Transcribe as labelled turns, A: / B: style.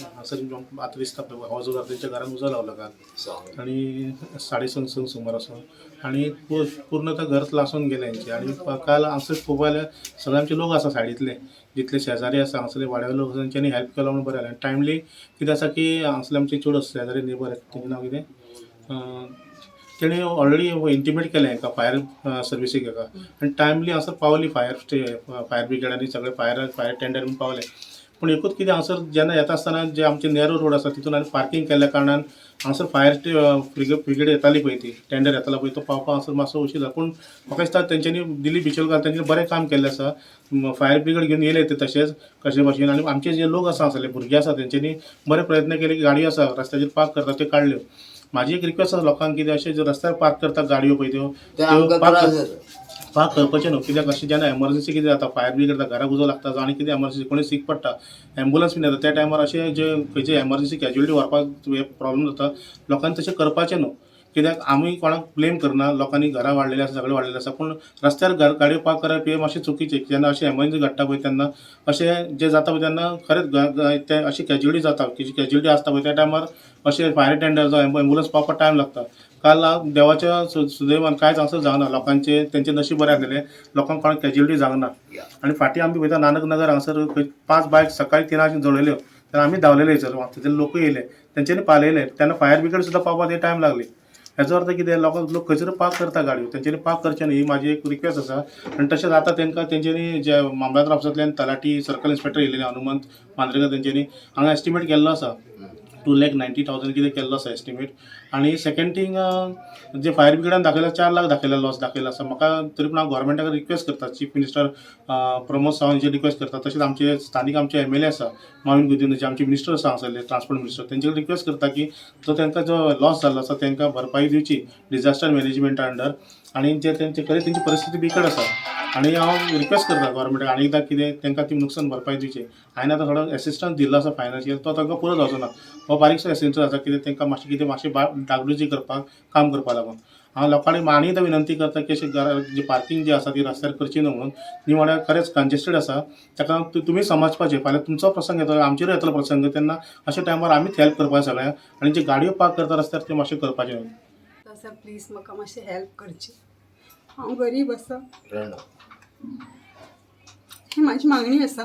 A: हांगासर आतां दिसता पळय हो जो तेंच्या घरान उजो लावलो काल आनी 5:30 संक सुमार असो आनी पूर्ण तो घर लासून गेलें हेंचें. आनी काल हांगासर पळोवपा जाल्यार सगळे आमचे लोक आसा सायडींतले, जितले शेजारी आसा हांगासरले वाड्यावयले लोक आसा तेंच्यांनी हेल्प केलो म्हणून बरें जालें. आनी टायमली कितें आसा की हांगासरले आमचे चेडूं आसा शेजारी नेबर, तेजें नांव कितें, तेणें ऑलरेडी इंटिमेट केलें हेका फायर सर्विसीक हेका, आनी टायमली हांगासर पावली फायर फायर ब्रिगेड आनी सगळे फायर फायर टेंडर बीन पावले. पूण एकूच कितें, हांगासर जेन्ना येता आसतना जे आमचे नॅरो रोड आसा तितून आनी पार्कींग केल्ल्या कारणान हांगासर फायर ब्रिगेड येताली पळय, ती टेंडर येतालो पळय, तो पावपाक हांगासर मातसो उशीर जाला. पूण म्हाका दिसता तेंच्यांनी दिलीप बिचोलकार तेंच्यांनी बरें काम केल्लें आसा. फायर ब्रिगेड घेवन येयले ते तशेंच कशे भाशेन, आनी आमचे जे लोक आसा हांगासरले भुरगे आसा तेंच्यांनी बरे प्रयत्न केले की गाडयो आसा रस्त्याचेर पार्क करता त्यो काडल्यो. म्हाजी एक रिक्वेस्ट आसा लोकांक, कितें अशें जे रस्त्यार पार्क करता गाडयो पळय त्यो
B: ते आमकां
A: पार्क
B: त्रास जाता.
A: पार्क करपाचें न्हू, कित्याक अशें जेन्ना एमर्जन्सी कितें जाता, फायर ब्रिगेड जाता, घराक उजो लागता जावं आनी कितें एमर्जन्सी कोणी सीक पडटा, एम्बुलन्स बीन येता, त्या टायमार अशें जे खंयचे एमर्जन्सी कॅज्युअलिटी व्हरपाक हे प्रॉब्लम जाता. लोकांनी तशें करपाचें न्हू, कित्याक आमी कोणाक ब्लेम करना, लोकांनी घरां वाडलेलीं आसा, सगळें वाडलेलें आसा, पूण रस्त्यार घर गाडयो पार्क करप हें मातशें चुकीचें. जेन्ना अशें एमर्जन्सी घडटा पळय तेन्ना अशें जें जाता पळय तेन्ना खरेंच तें अशी कॅज्युअलिटी जाता, कॅज्युअलिटी आसता पळय त्या टायमार अशें फायर टेंडर जावं एम्बुलन्स पावपाक टायम लागता. काल देवाच्या सुदैवान कांयच हांगासर जावना, लोकांचें तेंचें नशीब बरें आसलेलें, लोकांक कोणाक कॅज्युअलिटी जावंक ना. आनी फाटीं आमी पळयता नानक नगर हांगासर खंय 5 बायक सकाळी 3 जळयल्यो तेन्ना आमी धांवलेले थंयसर, थंयसर लोकूय येयले, तेंच्यांनी पालयले, तेन्ना फायर ब्रिगेड सुद्दां पावपाक ते टायम लागली. हेजो अर्थ कितें, लोकांक लोक खंयसर पार्क करता गाडयो तेंच्यांनी पार्क करचें न्हू, ही म्हाजी एक रिक्वेस्ट आसा. आनी तशेंच आतां तेंकां तेंच्यांनी जे मामलेदार ऑफिसांतल्यान तलाठी सर्कल इन्स्पेक्टर येयलेले हनुमंत मांद्रेकर तेंच्यांनी हांगा एस्टिमेट केल्लो आसा 2,90,000 कितें केल्लो आसा एस्टिमेट. आनी सेकंड थींग, जे फायर ब्रिगेडान दाखयला 4 लाख दाखयला लॉस दाखयला आसा. म्हाका तरी पूण हांव गोवोरमेंटाक रिक्वेस्ट करता, चीफ मिनिस्टर प्रमोद सावंत हांचे रिक्वेस्ट करता, तशेंच आमचे स्थानीक आमचे एमएलए आसा माविन गुदिन्हो, जे आमचे मिनिस्टर आसा हांगासरले ट्रान्सपोर्ट मिनिस्टर, तेंचे कडेन रिक्वेस्ट करता की जो तांकां जो लॉस जाल्लो आसा तांकां भरपाई दिवची डिजास्टर मॅनेजमेंटा अंडर. आनी जे तेंचे खरें तेंची परिस्थिती बिकट आसा आनी हांव रिक्वेस्ट करता गोवोरमेंटाक आनी एकदां कितें तांकां ती नुकसान भरपाई दिवची. हांवें आतां थोडो एसिस्टन्स दिल्लो आसा फायनान्शियल, तो तांकां पुरो जावचो ना, हो बारीकसो एसिस्टन्स आसा कितें तांकां मातशें कितें मातशें डागडुजी करपाक काम करपा लागून हांव लोकांनी आनी एकदां विनंती करता की अशें घरा जी पार्कींग जी आसा ती रस्त्यार करची न्हू म्हणून. न्ही म्हळ्यार खरेंच कंजेस्टेड आसा, ताका तुमी समजपाचें, फाल्यां तुमचो प्रसंग येतलो, आमचेरूय येतलो प्रसंग, तेन्ना अशा टायमार आमीच हेल्प करपा सगळ्यांक. आनी जे गाडयो पार्क करता रस्त्यार त्यो मातशें करपाचें न्हू.
C: सर प्लीज म्हाका मातशें हेल्प करची, हांव गरीब आसा, ही म्हाजी मागणी आसा.